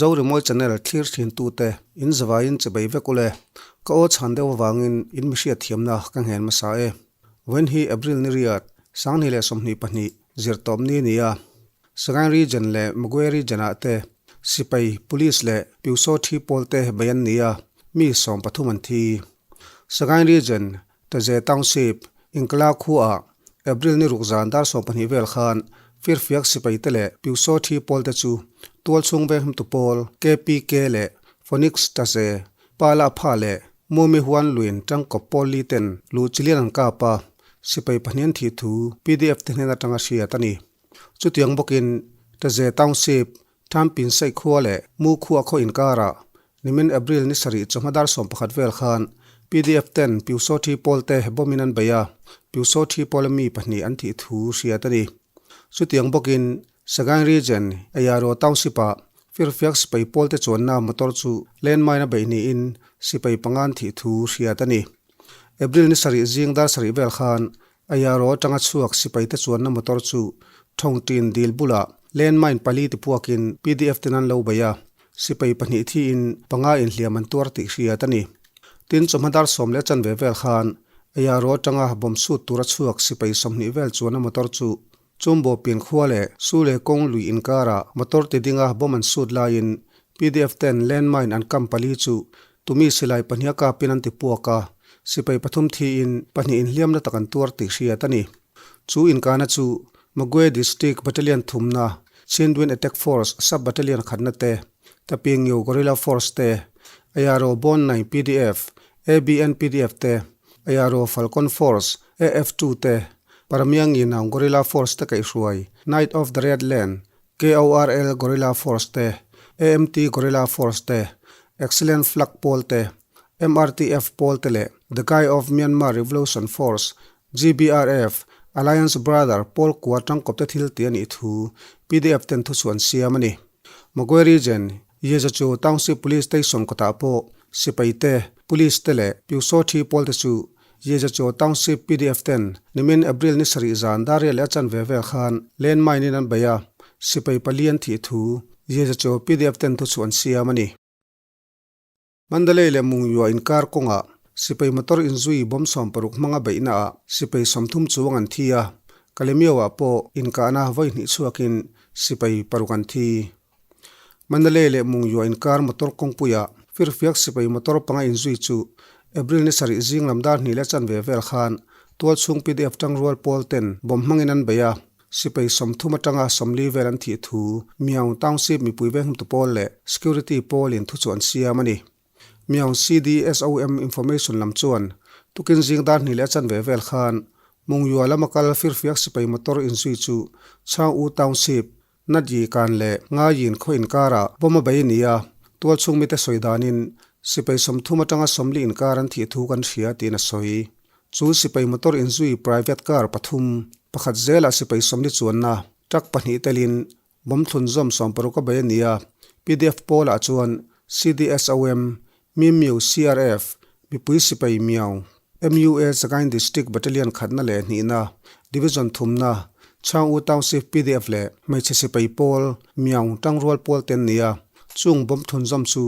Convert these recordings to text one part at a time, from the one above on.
Zorimawi channel thlir thin tute in zavaiin chebei vek ule. Ka aw chhan deuh avangin in mi hriat thiamna ka nghen hmasa e. Vawiin hi April ni riat, 2022, zirtawp ni ni a. Sagaing Region leh Magwe Region ah te sipai, Police leh Pyusaw thi pawl te bei an ni a, mi 13 an thi. Sagaing Region Taze Township, Inkla khuaah April ni ruk zan dar 12 vel khan Firfiak sipai te leh Pyusaw thi pawl te chu tualchhung venghimtu pawl KPK leh Phoenix Taze, Pa La Pha leh Mumi Huan Luin tangkawp pawl li ten luh chilian an kap a, sipai pahnih an thih thu PDF te hnen atanga hriat a ni. Chutiang bawkin Taze Township, Thampin Saih khua leh Mu khua khaw inkarah nimin April ni sarih chawhma dar 11 vel khan PDF ten Pyusaw Thi pawl te bomb in an bei a, Pyusaw Thi pawla mi pahnih an thih thu hriat a ni. Chutiang bawkin Sagaing Region, Ayaro Township ah Firfiak sipai pawl te chuanna motor chu landmine a beih niin sipai panga an thih thu hriat a ni. April ni sarih zing dar sarih vel khan Ayaro atanga chhuak sipai te chuanna motor chu Thongtin dil bulah landmine pali ti puakin PDF ten an lo bei a, sipai pahnih thiin panga inhliam an tuar tih hriat a ni. Tin, chawhma dar sawm leh chanve vel khan Ayaro atanga bomb sut tura chhuak sipai 20 vel chuanna motor chu Chumbo pian khua leh Su leh kawng lui inkarah motor ti dinga bomb an sut laiin PDF ten landmine an kam pali chu tumi silai pahniha kapin an ti puak a, sipai pathum thiin pahnih inhliamna tak an tuar tih hriat a ni. Chu inkana chu Magwe District Battalion thumna, Chindwin Attack Force Sub Battalion khatna te, Tapingyu Guerrilla Force te, Ayaro Bon Nai PDF, ABN PDF te, Ayaro Falcon Force, AF2 te, Paramiangi Naung Guerrilla Force te kaihhruai, Knight of the Red Land, KORL Guerrilla Force te, AMT Guerrilla Force te, Excellent Flag pawl te, MRTF pawl te leh The Guy of Myanmar Revolution Force, GBRF, Alliance Brother pawl kua tangkawp te thil tih a nih thu PDF ten thu chu an siam a ni. Magwe Region, Yezachu Township Police Station kawtah pawh sipai te, Police te leh Pyusaw thi pawl te chu Yezachu Township PDF ten nimin April ni sarih zan dar riat leh a chanve vel khan landmine in an bei a, sipai pali an thih thu Yezachu PDF ten thu chu an siam a ni. Mandalay leh Mungyua inkar kawngah sipai motor inzui bomb 60 hmanga beihna ah sipai 30 chuang an thi a, Kalemyo ah pawh inkahna vawi hnih chhuakin sipai paruk an thi. Mandalay leh Mungyua inkar motor kawngpuiah firfiak sipai motor panga inzui chu April ni sarih zing lam dar hnih leh chanve vel khan tualchhung PDF tangrual pawl ten bomb hmangin an bei a, Sipai 30 atanga 40 vel an thih thu Myaung Township mipui venghumtu pawl leh Security pawlin thu chu an siam a ni. Myaung CDSOM information lam chuan tukin zing dar hnih leh a chanve vel khan Mungyua lama kal firfiak sipai motor inzui chu Chang U Township, Natyi kan leh Ngayin khaw inkarah bomb a bei a ni a, tualchhung mite sawi danin sipai 30 atanga 40 inkar an thih thu kan hria tiin a sawi. Chu sipai motor inzui private car pathum, pakhat zelah sipai 40 chuanna truck pahnih telin bomb thlun zawm 60 a bei a ni a, PDF pawlah chuan CDSOM, Mimyu CRF, mipui sipai Miao, MUA Sagaing District Battalion khatna leh hnihna, Division thumna, Chang U Township PDF leh hmeichhe sipai pawl Miao tangrual pawl te an ni a, chung bomb thlun zawm chu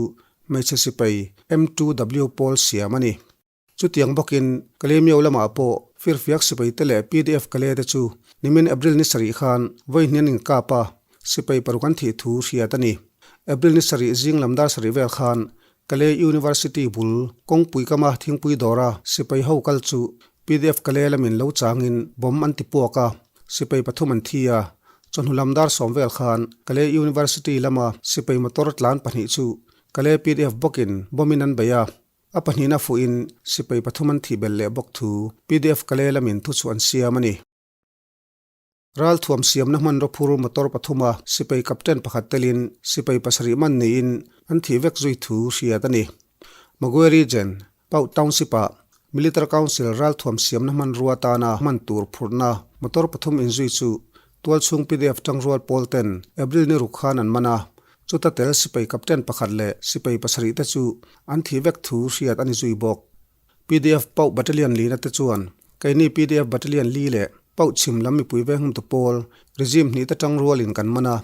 hmeichhe sipai M2W pawl siam a ni. Chutiang bawkin Kalemyo lamah pawh firfiak sipai te leh PDF Kale te chu nimin April ni sarih khan vawi hnian inkap a, sipai paruk an thih thu hriat a ni. April ni sarih zing lam dar sarih vel khan Kale University bul kawngpui kama thingpui dawra sipai ho kal chu PDF Kale lamin lo changin bomb an ti puak a, sipai pathum an thi a. Chawhnu lam dar 10 vel khan Kale University lama sipai motor tlan pahnih chu Kale PDF bawkin bomb in an bei a. A pahnihna fuhin sipai pathum an thih belh leh bawk thu PDF Kale lamin thu chu an siam a ni. Ralthuam siamna hmanraw phur motor pathuma sipai captain pakhat telin sipai pasarih man niin an thih vek zui thu hriat a ni. Magwe Region, Pauh Township-ah Military Council ralthuam siamna hmanrua tana hman tur phurhna motor pathum inzui chu tualchhung PDF tangrual pawl ten April ni ruk khan an man a, Chuta tel sipai captain pakhat leh sipai pasarih te chu an thih vek thu hriat a ni zui bawk. PDF Pauh Battalion lina te chuan keini PDF Battalion li leh Pauh chhim lam mipui venghumtu pawl regime hnih te tang rualin kan man a.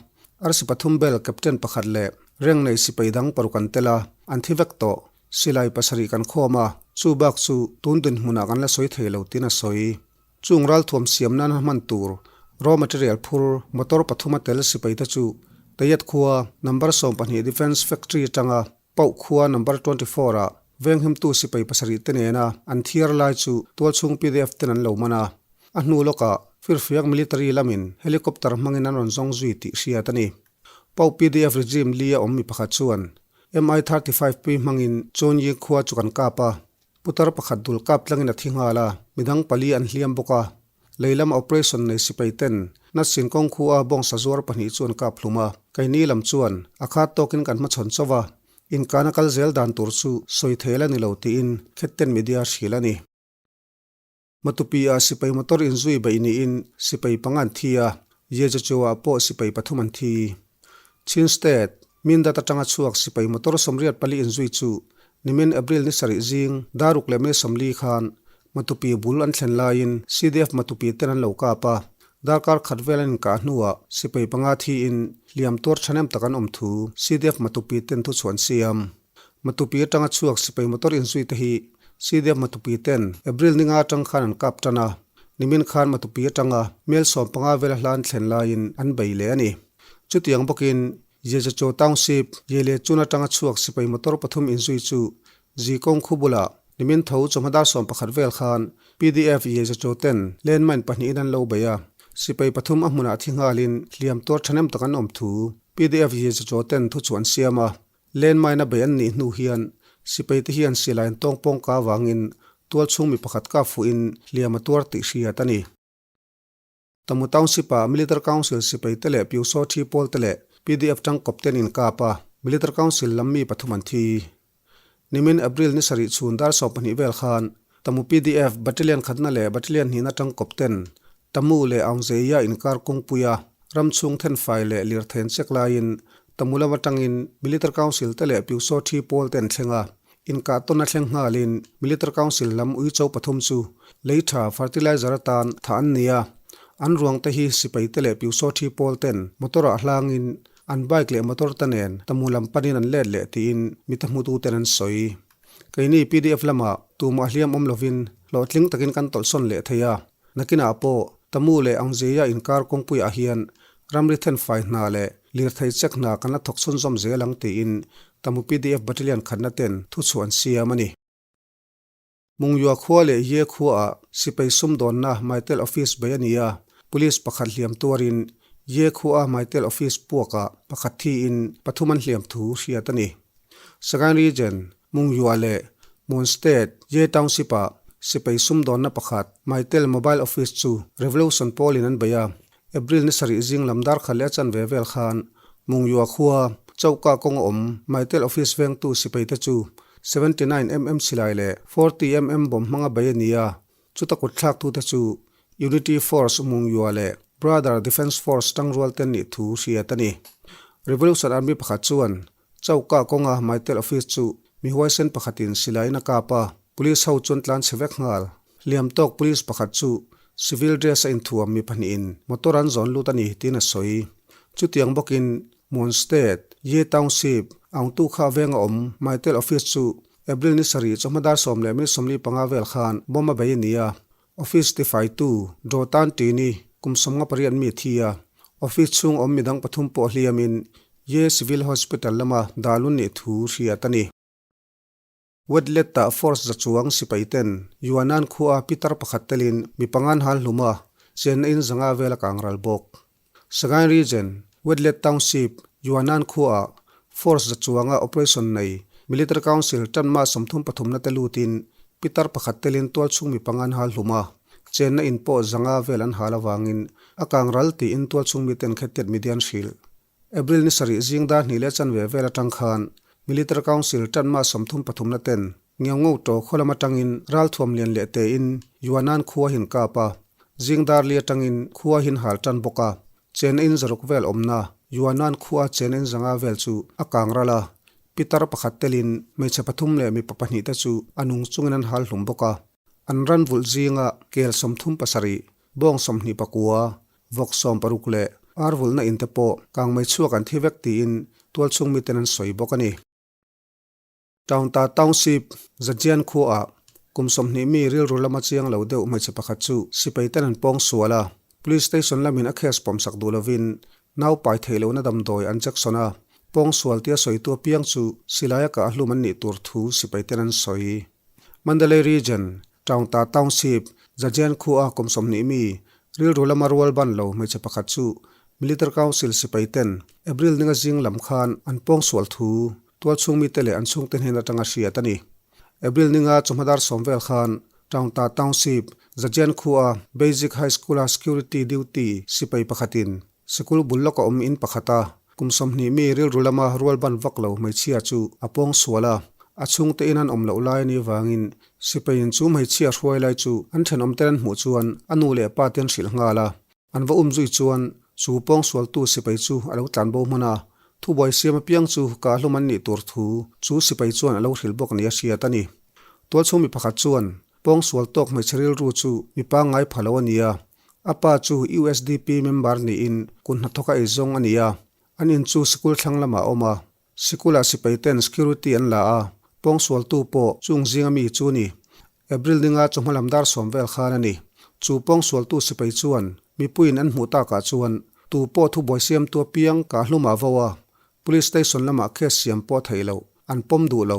Arsi pathum bel captain pakhat leh rank nei sipai dang paruk an tel a, an thi vek tawh. Silai pasarih kan khawm a, chu bak chu tun dinhmunah kan la sawi thei lo tiin a sawi. Chung ralthuam siam nana hman tur raw material phur motor pathum a tel sipai te chu Tayat khua number 12 Defence Factory atanga Pauh khua number 24 ah venghimtu sipai pasarih te nena an thiar lai chu tualchhung pdf ten an lo man a. A hnu lawkah firfiak military lamin helicopter hmangin an rawn zawng zui tih hriat a ni. Pauh pdf regime li a awm mi pakhat chuan Mi 35 pui hmangin Chawnyi khua chu kan kap a, Putar pakhat dul kap tlangin a thi nghal a, midang pali an hliam bawk a. Lei lama operation nei sipai ten Natsin kawng khu a bawngsa zuar pahnih chu an kap hlum a, keini lam chuan a khat tawkin kan hmachhawn chauh a, inkana kal zel dan tur chu sawi thei la ni lo tiin Khetten media hrilh a ni. Matupi ah sipai motor inzui baih niin sipai panga an thi a, Yejachewa ah pawh sipai pathum an thi. Chin State, Mindat atanga chhuak sipai motor 84 inzui chu nimin April ni sarih zing daruk leh May 40 khan Matupi bul an thlen laiin CDF Matupi ten an lo kap a, darkar khat vel an inkah hnuah sipai panga thiin hliam tuar thahnem tak an awm thu CDF Matupi ten thuchhuah an siam. Matupi atanga chhuak sipai motor inzui te hi CDF Matupi ten April ninga atang khan an kap tan a, nimin khan Matupi atanga mel 15 vela hlan thlen laiin an bei leh a ni. Chutiang bawkin Yezacho Township, Yele chun atanga chhuak sipai motor pathum inzui chu Zikawng khu bulah nimin tho chawhma dar 11 vel khan PDF Yezacho ten landmine pahnihin an lo bei a, sipai pathum a hmunah thi nghalin hliam tuar thahnem tak an awm thu PDF Yezacho ten thuchhuah an siam a. Landmine a bei an nih hnu hian sipai te hian silai an tawng pawng ka avangin tual chhung mi pakhat kap fuhin hliam a tuar tih hriat a ni. Tamu Township ah Military Council sipai te leh Pyusaw Thi pawl te leh PDF tangkawp te an inkap a, Military Council lam mi pathum an thi. Nimin April ni sarih chhun dar 12 vel khan Tamu PDF Battalion khatna leh Battalion hnihna tangkawp ten Tamu leh Aungzeia inkar kawngpuia ram chhung thenfai leh lirthei an check laiin Tamu lam atangin Military Council te leh Pyusaw Thi pawl te an thleng a, Inkah tawn a thleng nghalin Military Council lam uicho pathum chu lei tha fertilizer atan thah an ni a, an ruang te hi sipai te leh Pyusaw Thi pawl ten motor ah hlangin an bike leh motor te nen Tamu lam panin an let leh tiin mite hmutu ten an sawi. Keini pdf lamah tumah hliam awm lovin hlawhtling takin kan tawlhsawn leh thei a, nakinah pawh Tamu leh Angzeia inkar kawngpuiah hian ramri thenfai hna leh lirthei check hna kan la thawk chhunzawm zel ang tiin Tamu pdf Battalion khatna ten thuchhuah an siam a ni. Mungyua khua leh Ye khuaah sipai sumdawnna Mytel Office bei a ni a, Police pakhat hliam tuarin Ye khuaa Mytel Office puakah pakhat thiin pathum an hliam thu hriat a ni. Sagaing Region, Mungyua leh Mon State, Ye Township-ah sipai sumdawnna pakhat Mytel Mobile Office chu Revolution pawlin an bei a, April ni sarih zing lam dar khat leh a chanve vel khan Mungyua khua Chauka kawng a awm Mytel Office vengtu sipai te chu 79 mm silai leh 40 mm bomb hmanga bei a ni a, chuta kut thlaktute chu Unity Force Mungyua leh Brother Defence Force tangrual te an nih thu hriat a ni. Revolution Army pakhat chuan Chauka kawnga Mytel Office chu mi huaisen pakhatin silaiin a kap a, Police ho chuan tlan chhe vek nghal. Hliam tawk police pakhat chu civil dress a inthuam mi pahnihin motor an zawn lut a ni tiin a sawi. Chutiang bawkin Mon State, Ye Township, Aungtu kha venga awm Mytel Office chu April ni sarih chawhma dar 10:45 vel khan bomb a bei a ni a. Office tifaitu Dawtan Tini kum 58 mi a thi a. Office chhung awm midang pathum pawh hliamin Ye Civil Hospital lama dahlun nih thu hriat a ni. Wetlet-ah force za chuang sipai ten Yuanan khua pitar pakhat telin mi pangan hal hlum a, chenna in zanga vel a kang ral bawk. Sagaing Region, Wetlet Township, Yuanan khuaah force za chuanga operation nei Military Council tanma 33 na te lutin pitar pakhat telin tualchhung mi pangan hal hlum a, chenna in pawh zanga vel an hal avangin a kang ral tiin tualchhung miten khettiat media an hrilh. April ni sarih zing dar hnih leh chanve vel atang khan Military Council tanma 33 na ten Ngiau to khaw lam atangin ralthuam lian leh tein Yuanan khua hin kap a, zing dar li atangin khua hin hal tan bawk a, chen in zaruk vel awmna Yuanan khua chen in zanga vel chu a kang ral a, pitar pakhat telin hmeichhe pathum leh mipa pahnih te chu a nung chungin an hal hlum bawk a. An ran vulh zinga kel 37, bawng 29, vawk 60 leh. Ar vulhna in te pawh kangmei chhuak an thi vek tiin tualchhung miten an sawi bawk a ni. Taunta Township, Zajian khuaah kum 20 mi rilru lama chiang lo deuh hmeichhe pakhat chu sipai ten an pawng sual a, Police Station lamin a case pawmsak duh lovin nau pai theih lohna damdawi an jection a, pawng sual tia sawitu apiang chu silaia kah hlum an nih tur thu sipai ten an sawi. Mandalay Region, Taunta Township, Zajian khuaa kum 20 mi rilru lama rual ban lo hmeichhe pakhat chu Military Council sipai ten April ninga zing lam khan an pawng sual thu Tualchhung mite leh an chhungte hnen atanga hriat a ni. April ninga chawhma dar sawm vel khan Taunta Township, Zajian khua Basic High School-a security duty sipai pakhatin sikul bul lawka awm in pakhata kum 20 mi rilru lama rual ban vak lo hmeichhia chu a pawng sual a. A chhungte in an awm loh lai a nih vangin sipaiin chu hmeichhia hruai lai chu an thenawmten an hmuh chuan a nu leh pa te an hrilh nghal a. An va um zui chuan chu pawngsualtu sipai chu a lo tlan bo hman a, thubuai siam apiang chu kah hlum an nih tur thu chu sipai chuan a lo hrilh bawk nia hriat a ni. Tualchhung mi pakhat chuan pawngsual tawk hmeichhe rilru chu mi pangngai pha lo a ni a, a pa chu USDP member niin kun hnathawk a eizawng a ni a, an in chu sikul thlang lamah a awm a, sikulah sipai ten security an la a, pawngsualtu pawh chung zinga mi chu a ni. April ninga chawhma lam dar sawm vel khan a ni. Chu pawngsualtu sipai chuan mipuiin an hmuh takah chuan tu pawh thubuai siamtu apiang kah hlumah vo a, Police Station lamah case siam pawh a theih loh, an pawm duh lo.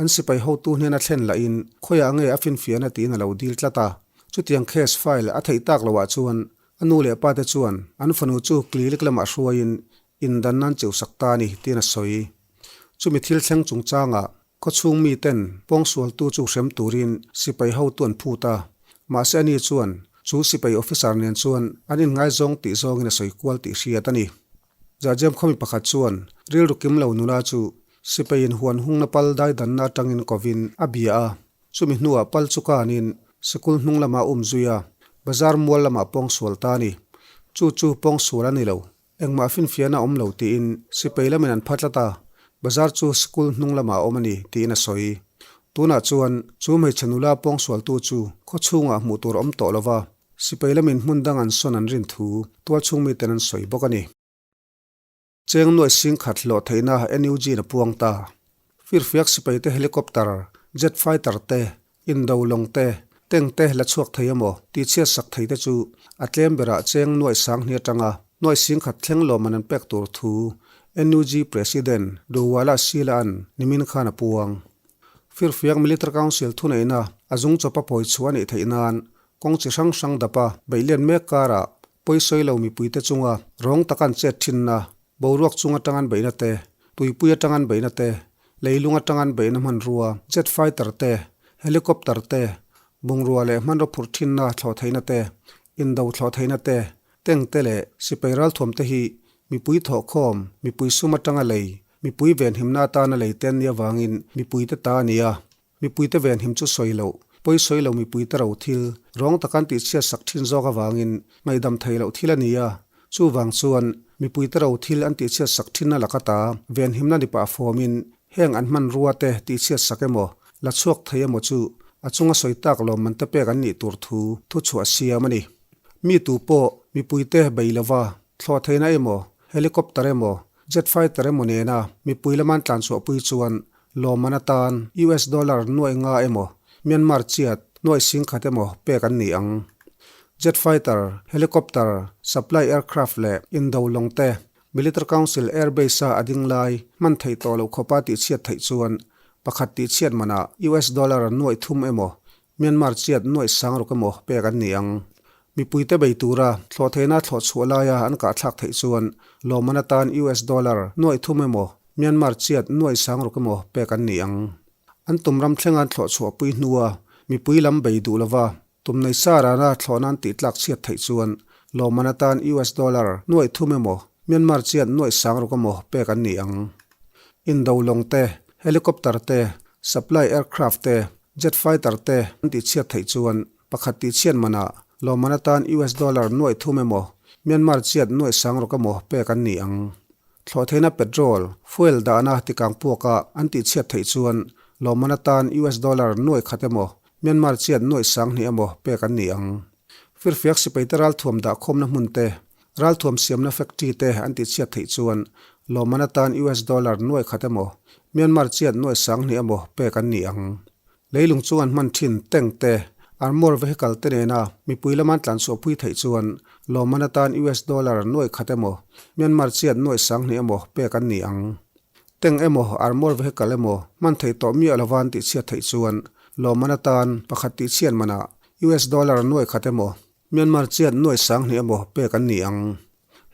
An sipai hotu hnena thlen lahin khawiah nge a finfiahna tiin a lo dil tlat a. Chutiang case file a theih tak loah chuan a nu leh pate chuan an fanu chu clinic lamah hruaiin indan nan cheusak ta a ni tiin a sawi. Chumi thil thleng chungchangah Khawchhung miten pawngsualtu chu hrem turin sipai hotu an phut a, mahse ani chuan chu sipai officer nen chuan an inngaizawng tih zawngin a sawi kual tih hriat a ni. Zajem khawmi pakhat chuan rilru kim lo nula chu sipaiin huan hungna pal daidanna atangin kovin a bia a, chumi hnuah pal chu kanin sikul hnung lamah a um zui a, bazar mual lamah pawngsual ta a ni. Chu chu pawngsual a ni lo. Engmah finfiahna a awm lo tiin sipai lamin an pha tlat a, bazar chu school hnung lamah a awm a ni tiin a sawi. Tunah chuan chu hmeichhe nula pawngsualtu chu khaw chhungah hmuh tur a awm tawh lo va, sipai lamin hmun dang an sawn an rin thu tualchhung miten an sawi bawk a ni. Cheng nuai sing khat hlawh theihna NUG in a puang ta. Firfiak sipaite helicopter, jet fighter te, Indo lawng te, tank te la chhuak thei emaw tih chhiat sak thei te chu a tlem berah cheng nuaih sang hni atanga nuaih sing khat thleng lawmman an pek tur thu NUG President Duwala Sheila-a'n nimin khan a puang. Firfiak Military Council thuneihna a zung chawpa pawi chhuah a nih theih nan kawng chi hrang hrang dapa beih lian mek karah pawisawi lo mipuite chunga rawng taka an chet thinna Boruak chung atang an beihna te, tuipui atang an beihna te, leilung atang an beihna hmanrua, jet fighter te, helicopter te, bungrua leh hmanraw phurh thinna thlawh theihna te, indo thlawh theihna te, tank te leh sipai ralthuam te hi mipui thawhkhawm, mipui sum atanga lei, mipui venhimna atana lei te an nih avangin mipuite ta a ni a. Mipuite venhim chu sawi loh, pawi sawi lo mipuite ro thil, rawng taka an tihchhiat sak thin zawk avangin ngaihdam theih loh thil a ni a. Chuvang chuan, mipuite ro thil an tihchhiat sak thinna laka ta venhimna ni pah fawmin heng an hmanrua te tihchhiat sak emaw, la chhuak thei emaw chu a chunga sawi tak lawmman te pek an nih tur thu thuchhuah siam a ni. Mi tu pawh mipuite bei lova thlawh theihna emaw, helicopter emaw, jet fighter emaw nena mipui lama an tlanchhuahpui chuan Lawmman atan US dollar nuaih nga emaw, Myanmar chiat nuaih singkhat emaw pek an ni ang. Jet fighter, helicopter, supply aircraft leh indo lawng te Military Council Air Base-a a ding lai hman theih tawh loh khawpa tihchhiat theih chuan pakhat tihchhiat manah US dollar nuaih thum emaw, Myanmar chiat nuaih sang ruk emaw pek an ni ang. Mipuite bei tura thlawh theihna thlawh chhuah laia an kahthlak theih chuan lawmman atan US dollar nuaih thum emaw, Myanmar chiat nuaih sang ruk emaw pek an ni ang. An tum ram thlenga an thlawh chhuahpui hnua mipui lam bei duh lova tum nei sa rana thlawhna an tihtlak chhiat theih chuan lawmman atan US dollar nuaih thum emaw, Myanmar chiat nuaih sang ruk emaw pek an ni ang. Indo lawng te, helicopter te, supply aircraft te, jet fighter te an tihchhiat theih chuan Pakhat tihchhiat manah lawmman atan US dollar nuaih thum emaw, Myanmar chiat nuaih sang ruk emaw pek an ni ang. Thlawh theihna petrol, fuel dahna tikang puaka an tihchhiat theih chuan lawmman atan US dollar nuaih khat emaw, Myanmar chiat nuaih sang hnih emaw pek an ni ang. Firfiak sipaite ralthuam dahkhawmna hmun te. Ralthuam siamna factory te an tihchhiat theih chuan lawmman atan US dollar nuai khat emaw, Myanmar chiat nuai 2000 emaw pek an ni ang. Leilung chung an hman thin tank te, armour vehicle te nena mipui lama an tlanchhuahpui theih chuan lawmman atan US dollar nuai khat emaw, Myanmar chiat nuai 2000 emaw pek an ni ang. Tank emaw, armour vehicle emaw hman theih tawh miah lova an tihchhiat theih chuan lawmman atan pakhat tihchhiat manah US dollar nuai khat emaw, Myanmar chiat nuai 2000 emaw pek an ni ang.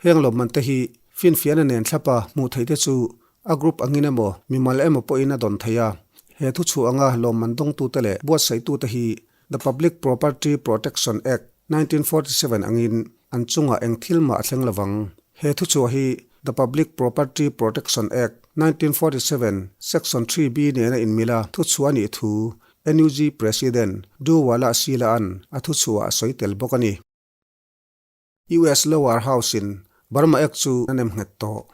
Heng lawmman te hi finfiahna nen thlapa hmuh theih te chu a group angin emaw mimal emaw pawhin a dawn thei a. He thuchhuah anga lawmman dawngtute leh buatsaihtute hi The Public Property Protection Act, 1947 angin an chungah eng thil mah a thleng lovang. He thuchhuah hi The Public Property Protection Act, 1947, Section 3B nena inmila thuchhuah a nih thu NUG President Du Wala Sila-a'n a thuchhuah a sawi tel bawk a ni. US Lower House-in Burma Act chu a nem nghet tawh.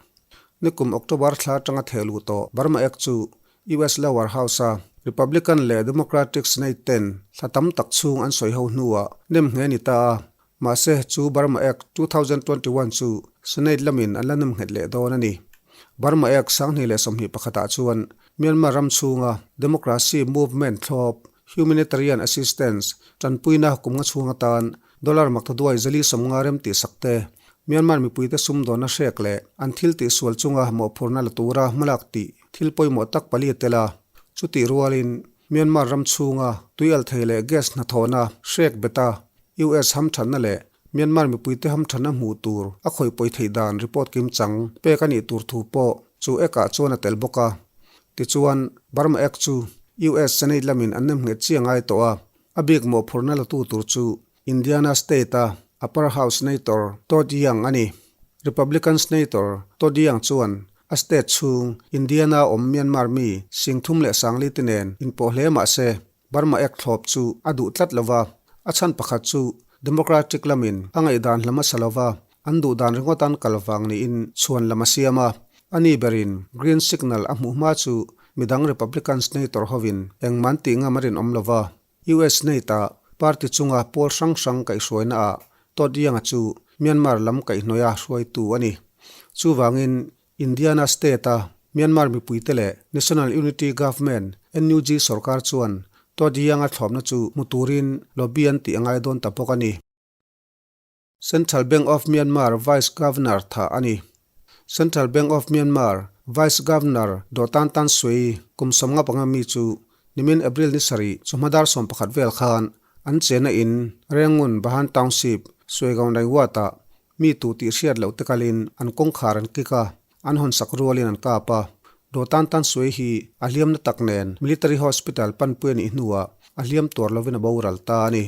Nikum October thla atanga theh luh tawh Burma Act chu US Lower House-a Republican leh Democratic Senate ten thla tam tak chhung an sawi ho hnuah nem nghe ni ta a, mahse chu Burma Act 2021 chu Senate lamin an la nem nghet leh dawn a ni. Burma Act 2021 ah chuan Myanmar ram chhunga democracy movement thlawp humanitarian assistance tanpuina kum nga chhung atan Dollar maktaduai zali 50 rem tih sak te, Myanmar mipuite sumdawnna hrek leh an thil tih sual chunga mawhphurhna la tura hmalak tih thil pawimawh tak pali a tel a. Chutih rualin Myanmar ram chhunga tuialthei leh gas hnathawhna hrek beta US hamthatna leh Myanmar mipuite hamthatna hmuh tur a khawih pawi theih dan report kimchang pek a nih tur thu pawh chu Act ah chuan a tel bawk a. Tichuan, Burma Act chu US Senate lamin an nemnghet chiang ai tawh a, A bik mawhphurhna latu tur chu Indiana State-a Upper House Senator Todd Young a ni. Republican Senator Todd Young chuan a state chhung Indiana awm Myanmar mi 30,040 te nen inpawh hle mah se Burma Act thlawp chu a duh tlat lo va. A chhan pakhat chu Democratic lamin a ngaihdan hla hmasa lo va, an duh dan ringawt an kal vang niin chhuan lam a siam a. Ani berin green signal a hmuh hma chu midang Republican Senator hovin engmah an tih ngam a rinawm lo va. US Senate-ah party chunga pawl hrang hrang kaihhruainaah Todd Young-a chu Myanmar lam kaihhnawih a hruaitu a ni. Chuvangin Indiana State-a Myanmar mipuite leh National Unity Government, NUG, sorkar chuan Todd Young-a thlawpna chu hmu turin lobby an tih a ngai dawn ta bawk a ni. Central Bank of Myanmar Vice Governor thah a ni. Central Bank of Myanmar Vice Governor Daw Tan Tan Sui kum 55 mi chu nimin April ni sarih chawhma dar 11 vel khan an chena in Rengun Bahan Township Suegaunai Ward ah mi tu tih hriat loh te kalin an kawngkhar an kik a, an hawn sak rualin an kap a. Daw Tan Tan Sui hi a hliamna tak nen Military Hospital panpui a nih hnuah a hliam tuar lovin a boral ta a ni.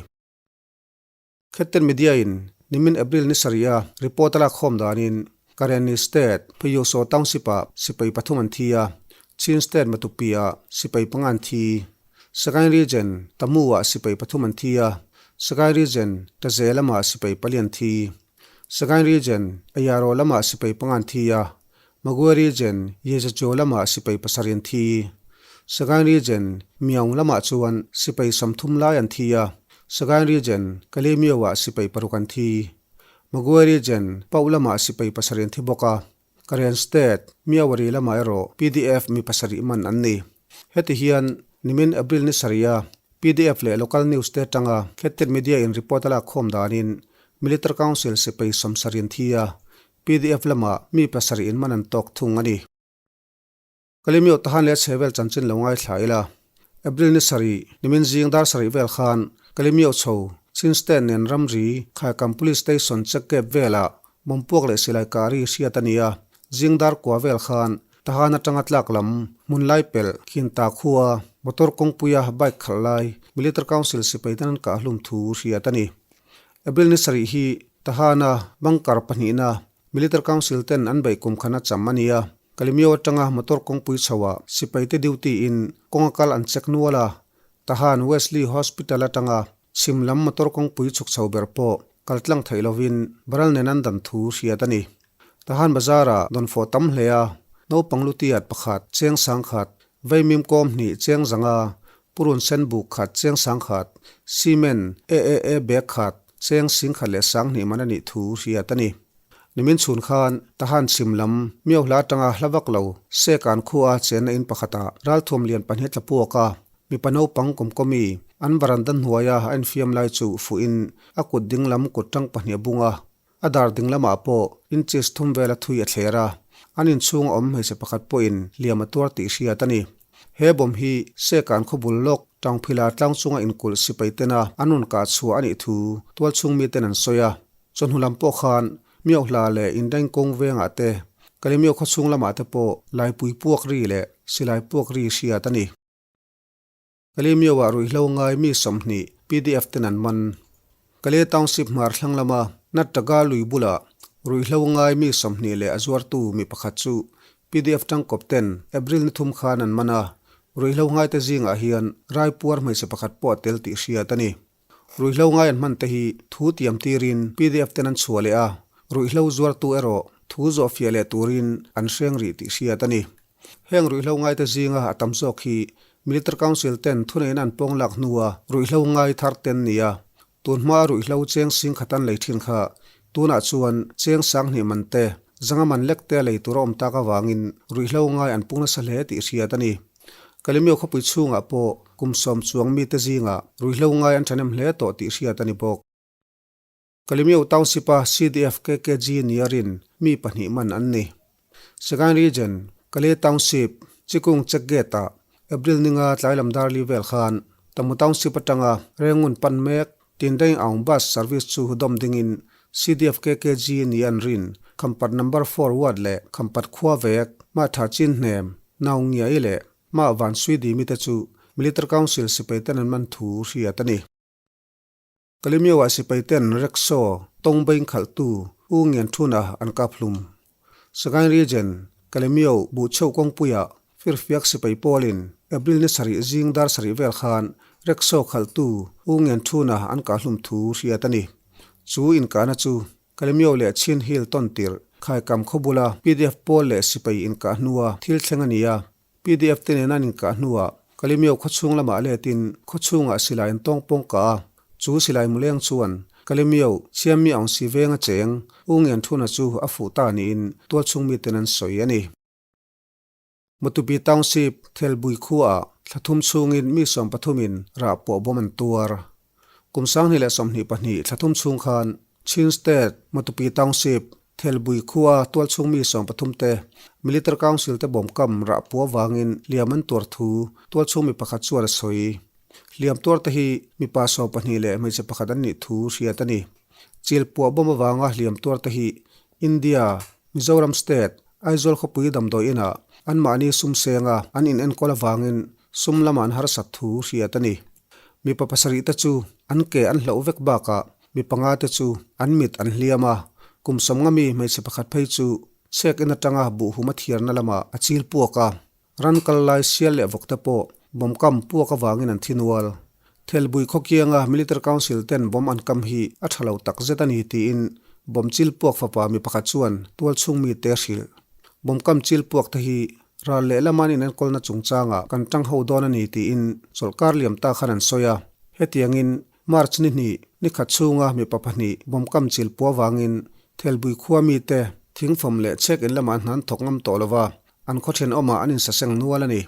Khettin Media in nimin April ni sarih a report a lak khawm danin Karenni State Phayuso Township ah sipai pathum an thi a, Chin State Matupi ah sipai panga an thi. Sagaing Region Tamu ah sipai pathum an thi a, Sagaing Region Taze lamah sipai pali an thi. Sagaing Region Ayaro lamah sipai panga an thi a, Magwe Region Yezajo lamah sipai pasarih an thi. Sagaing Region Myaung lamah chuan sipai 30 lai an thi a, Sagaing Region Kalemyo ah sipai paruk an thi. Magwe Region Pauh lamah sipai pasarih an thi bawk a, Karen State Myawaddy lamah erawh PDF mi pasarih man an ni. Heti hian nimin April ni sarih a PDF leh local news te atanga Khettit Media in report a lak khawm danin Military Council sipai 70 an thi a, PDF lamah mi pasarih in man an tawk thung a ni. Kalimio Tahan leh chhe vel chanchin lo ngaithla ila. April ni sarih, nimin zing dar sarih vel khan Kalimio chho Chin State nen ramri Khaikam Police Station check gate velah bomb puak leh silai kari hriat a ni a. Zing dar kua vel khan Tahan atanga tlak lam hmun lai pelh Khinta khua motor kawngpuia bike khalh lai Military Council sipai ten an kah hlum thu hriat a ni. April ni sarih hi Tahana bunker pahnihna Military Council ten an beih kum khana cham a ni a. Kalimio atanga motor kawngpui chhoah sipaite duty in kawng a kal an check nual a. Tahan Wesley Hospital atanga chhim lam motor kawngpui chhuk chho ber pawh kal tlang theih lovin baral nen an dan thu hriat a ni. Tahan bazar-ah dawnfawh tam hle a, naupang lutiat pakhat, cheng 10,000, Vaimim kawm hnih cheng zanga, purun sen buk khat cheng 10,000, cement AAA bag khat cheng 1,020 man a nih thu hriat a ni. Nimin chhun khan Tahan chhim lam Miohla atanga hla vak lo Sekan khua chenna in pakhatah ralthuam lian pahnih tla puak a, mipa naupang kawmkawmi an varanda hnuaia a infiam lai chu fuhin a kut ding lam kut tang pahnih a bung a, a dar ding lamah pawh inches thum vela thui a thler a, an inchhung a awm hmeichhe pakhat pawhin hliam a tuar tih hriat a ni. He bawm hi Sekan khawbul lawk Tangphila tlang chunga inkulh sipai tena an rawn kah chhuah a nih thu tualchhung miten an sawi a. Chawhnu lam pawh khan Miohla leh Indaing kawng vengah te, Kalemio khawchhung lamah te pawh laipui puak ri leh silai puak ri hriat a ni. Kalemio-ah ruihhlo ngai mi 20 PDF ten an man. Kale Township hmar thlang lama Nattaga lui bulah ruihhlo ngai mi 20 leh a zuartu mi pakhat chu PDF tangkawp ten April ni thum khan an man a, ruihhlo ngaite zingah hian raipuar hmeichhe pakhat pawh a tel tih hriat a ni. Ruihhlo ngai an hman te hi thu tiam tirin PDF ten an chhuah leh a, ruihhlo zuartu erawh thu zawhfiah leh turin an hreng rih tih hriat a ni. Heng ruihhlo ngaite zinga a tam zawk hi Military Council ten thuneihna an pawng lak hnua ruihhlo ngai thar ten ni a, tun hmaa ruihhlo cheng sing khat an lei thin kha tunah chuan cheng 2000 man te, zanga man lek te a lei tur a awm tak avangin ruihhlo ngai an pung nasa hle tih hriat a ni. Kalemio khawpui chhungah pawh kum sawm chuang mite zingah ruihhlo ngai an thahnem hle tawh tih hriat a ni bawk. Kalemio Township-a CDF KKG nia rin mi pahnih man an ni. Sagaing Region, Kale Township, Chikung Check Gate-ah April ninga tlai lam dar li vel khan Tamu Township atanga Rengun pan mek Tindaing Aung Bus Service chu dawm dingin CDF KKG nia an rin Khampat Number Four Ward leh Khampat khua vek mah tha chin hnem Nau Ngiai leh mah Van Sui Dimi te chu Military Council sipai ten an man thu hriat a ni. Kalemyo-ah sipai ten rickshaw tawng baing khalhtu U Ngian Thuna an kap hlum. Sagaing Region, Kalemyo Buhcheu kawngpuiah firfiak sipai pawlin April ni sarih zing dar sarih vel khan rickshaw khalhtu U Ngian Thuna an kah hlum thu hriat a ni. Chu inkahna chu Kalemyo leh Chin Hill tawn tirh Khaikam khaw bula PDF pawl leh sipai inkah hnua thil thleng a ni a. PDF te nena an inkah hnuah Kalemyo khawchhung lamah letin khawchhungah silai an tawng pawng kah a, chu silai muleng chuan Kalemyo Chiammi Aung Si venga cheng U Ngian Thuna chu a fuh ta niin tualchhung miten an sawi a ni. Matupi Township Thelbui khuaah thla thum chhungin mi sawmpathumin rah pawh bawm an tuar. Kum 2022 thla thum chhung khan Chin State Matupi Township Thelbui khua tualchhung mi 13 te Military Council te bawmkam rah pua vangin hliam an tuar thu tualchhung mi pakhat chuan a sawi. Hliam tuar te hi mipa 12 leh hmeichhe pakhat an nih thu hriat a ni. Chil puah bawm avanga hliam tuar te hi India, Mizoram State, Aizawl khawpui damdawi inah anmahni sum senga an inenkawl avangin sum lama an harsat thu hriat a ni. Mipa pasarih te chu an ke an hloh vek bakah mi panga te chu an mit an hliam a, kum sawmnga mi hmeichhe pakhat phei chu chhek in atanga buhhum a thiarna lamah a chil puak a, Ran kal lai sial leh vawk te pawh bomb kam puak avangin an thi nual. Thelbui khawkianga Military Council ten bomb an kam hi a tha lo tak zet a ni tiin bomb chil puak fapa mi pakhat chuan tualchhung mite a hrilh. Bomb kam chil puak te hi ral leh lama an inenkawlna chungchangah kan tang ho dawn a ni tiin chawlhkar liam ta khan an sawi a. Hetiangin March ni hnih, ni khat chhunga mipa pahnih bomb kam chil pua vangin Thelbui khua mite thingfawm leh chhek in lamah hna an thawk ngam tawh lo va. An khaw thenawmah an insaseng nual a ni.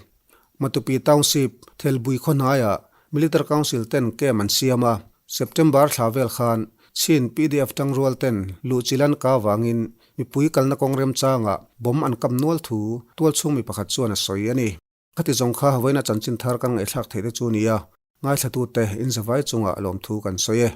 Matupi Township, Thelbui khaw hnaiah Military Council ten camp an siam a, September thla vel khan Chin PDF tangrual ten luhchilh an ka avangin mipui kalna kawng remchangah bomb an kap nual thu tualchhung mi pakhat chuan a sawi a ni. Khati zawng kha vawiina chanchin thar kan ngaihthlak theih te chu nia, ngaithlatute inzavai chungah lawmthu kan sawi e.